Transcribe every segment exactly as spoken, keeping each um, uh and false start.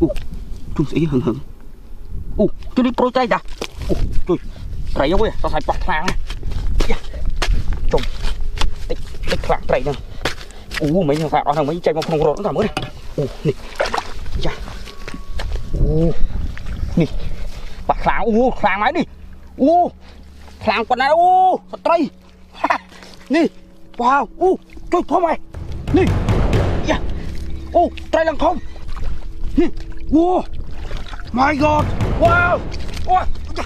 Oh, chung se hang hang. Oh, tu ni pro chai da. Oh, tu. Trai yo ya, sa sai pak thlang. Ya. Chom. Tik tik thlang trai nang. Oh, mai sa sa nang mai chai ma khong ro ta mo. Oh, ni. Ya. Oh. Ni. Pak thlang, oh, thlang mai ni. Oh. Thlang pa na, oh, sa trai. Ha! Ni! Wow! Uh! Chui thom ai! Ni! Ya! Oh! Trai lang thom! Ni! Oh! My God! Wow! Oh! Ya!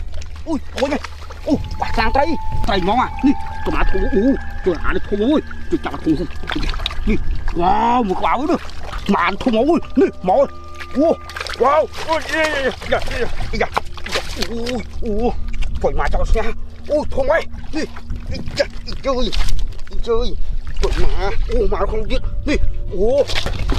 Ui! Ui! Ui! Oh! Pak lang trai! Trai mong ah! Ni! Kema thom! Uh! Chui ani thom ui! Chui chama thom sen! Ya! Ni! Wow! Mukha ui! Man thom ui! Ni! Mau! Oh! Wow! Oh! Ya! Ya! Ya! Ya! Ya! Ui, ui, poi ma chau sia. Ui, thong mai. Ni, ija, ija ui. Ija ui. Poi ma. Ui, ma khong dit. Ni, ui.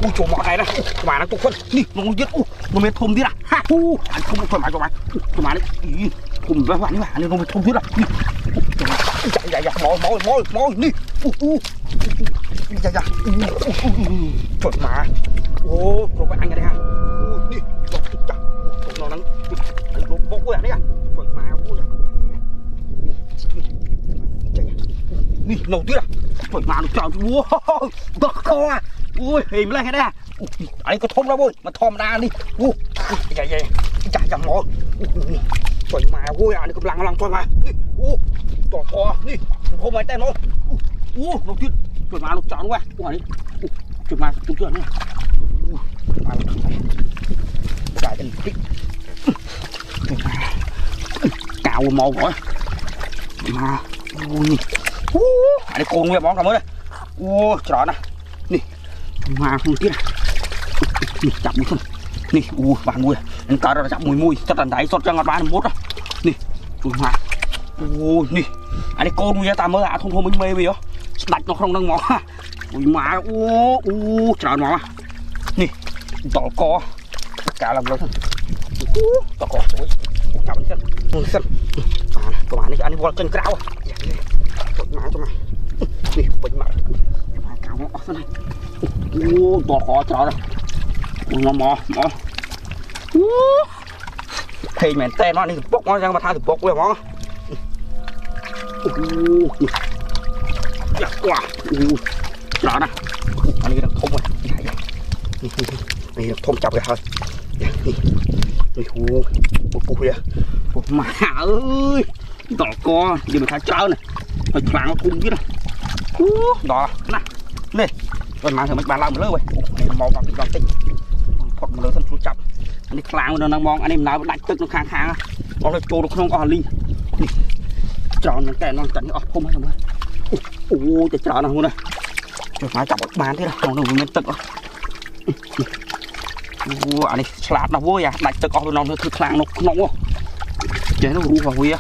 Ui, chau ma kai na. Ui, ma na tu khon. Ni, nong dit. Ui, no me thom dira. Ha. Ui, an thom thom ma chau ma. Ui, chau ma ni. Ui, thom ba ba ni ba. Ani no me thom dira. Ni. Ui, chau ma. Ija, ija, ija. Moi, moi, moi, moi. Ni. Ui, ui. Ija, ija. Ui, ui, ui, ui. Chau ma. Ui, chau ma ang ya ha. Ui, ni. Chau, chau, chau. Ui, chau no nang. Ui, chau, bok ui, ani ya. Chau ma, ui. Ni, no tira. Choi ma no chao. Wow, dok ko. Ui, hei mla heda. Ai ko thom ra boi, ma thom ra ni. U. Ya ya. Ya ya mo. Choi ma, ui, ani ko lang lang choi ma. U. Dok ko ni. Ko ma tai no. U, no tit. Choi ma no chao wa. U ani. U. Choi ma tu tu ni. U. Ma no. Ka den pi. Chao mo ko. Ma. Ui. Ui, ani kong ya bong kamu deh. Ui, celana. Nih. Cuma aku kira. Nih, cap musun. Nih, ui, bang gue. Ini karo cap mui mui. Cetan dai sot jangan bahan murah. Nih, cuma. Ui, nih. Ani kong ya tambah athung thung mui mui yo. Snack nok rong nang mo. Ui, ma. Ui, ui, celana. Nih. Dol ko. Ka lam lo. Uh, to ko. Uh, ka ban sen. Uh, sen. Ah, to ani ani bol ken kraw. To ma to ma. Ni boj mar. Ma ka mo sana. Uh, to ko tra. Uh, mo mo. Uh. Hey men te no ni bok mo jang ma tha bok we mo. Uh. Ya wa. Uh. Tra na. Uh, ani ka thom. Ya ya. Ni, ni, ni, ni, thom chap ka ha. Ni, ni, hu, hu, hu, ya. Hu, ma, ơi. Dol ko, đi mà thả trâu nè. Hơi phlang nó cũng biết. Hu, đó, nè. Nè. Rồi mà thằng mấy bà làm lỡ rồi. Hu, này màu bạc cái dòng tịnh. Phật mà lỡ thằng chú chập. Anh đi phlang nó năng mong, anh đi nào đánh tức nó khang khang. Nó là trâu nó không có lý. Nè. Trâu nó kẹt nó chắn đi ốc không hay mà. Hu, hu, cái trâu nó hôn nè. Cho má chọc bàn thế đó, nó nó nguyên tức đó. Ua, ani slat no, ua, ya, đai tơ ko no, tơ khlang no, no, ua. Che no, ua, ua, ya.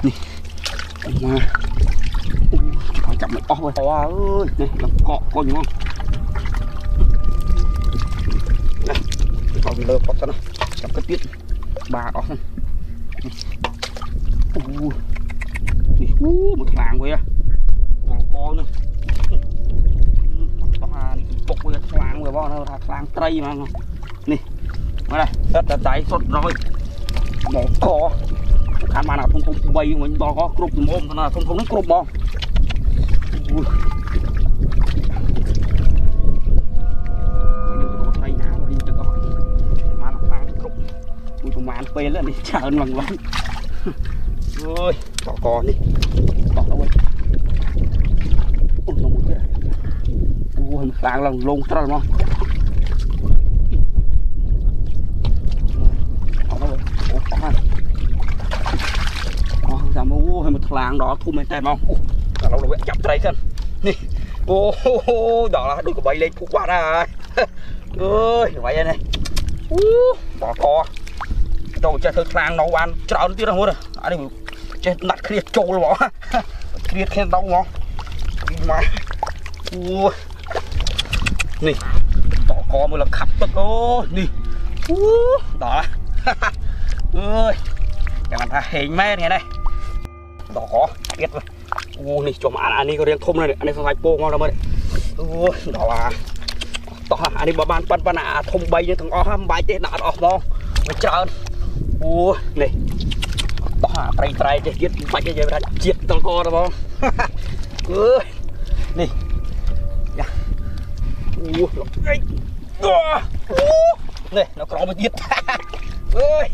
Ni. Ua. Ua, chăm nó, ua, ơi. Ni, nó có, có nhiều không? Nè, con lơ, con sao nó. Chăm cái tiết. Ba, ua. Ui. Ni, uh, một thằng vậy á. Còn con nữa. Có hai, bốc với thằng vậy, bao nó thằng trai mà. Ni. Mà đây, rất là cháy sốt rồi. Một co. Khán mà nào không, không bay, mình bao có group môm, nó không, không group bao. Ui. Mà nó phang group. Ui, công an quay lên đi, chào anh bằng bằng. Ui, có con đi. Có đâu. Ui, nó một cái. Ui, một làng lòng lông trơn mà. Có đâu. Ủa, có hả? Ủa, dám ui, một làng đó, thu mấy tay mà. Ui, cả lâu rồi, chậm trai thân. Nè. Ôi, đó là đôi của bầy lên, phúc quá ra. Ôi, vậy này. Ui, có con. Đâu, chắc thơ làng nó ăn, chào nó tí đâu, hứa. Ani che nat khriat chol mo. Khriat khen dau mo. Ma. Ui. Ni. To ko mo la khap tak o. Ni. Ui. Da. Ui. Jangan ta heng mer nge ne. To ko. Khriat. Ui, ni chom ani ko riang thom ne. Ani sai po mo na mo. Ui, da la. To ha, ani ba ban pan pan a thom bai ne thong oh ha bai te na oh mo. Ma chran. U ne. To ha trai trai te giet bai ke je ra giet tol ko mo. U ne. Ya. U. Ai. U. Ne, no kro mo giet. Oi.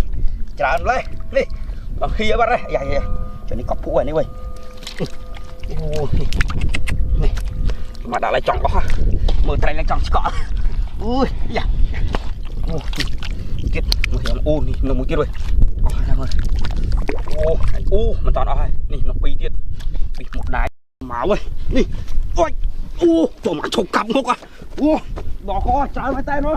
Chran le. Ne. Ba hi ya ba re. Ya ya. Cho ni kop pu ni wei. Ui, nè. Mà đã lấy chồng có. Mơ trai lấy chồng có. Ui, ya. Ui, chết. Mơ hiểm u nè, nó mơ chết rồi. Ô, hai mơ. Ô, ô, mà toàn ó hai. Nè, nó pi chết. Pi một đái. Mà ơi. Nè. Ôi. Ô, cho mà chồng cặp ngốc à. Ô, đó có trái với tay nó.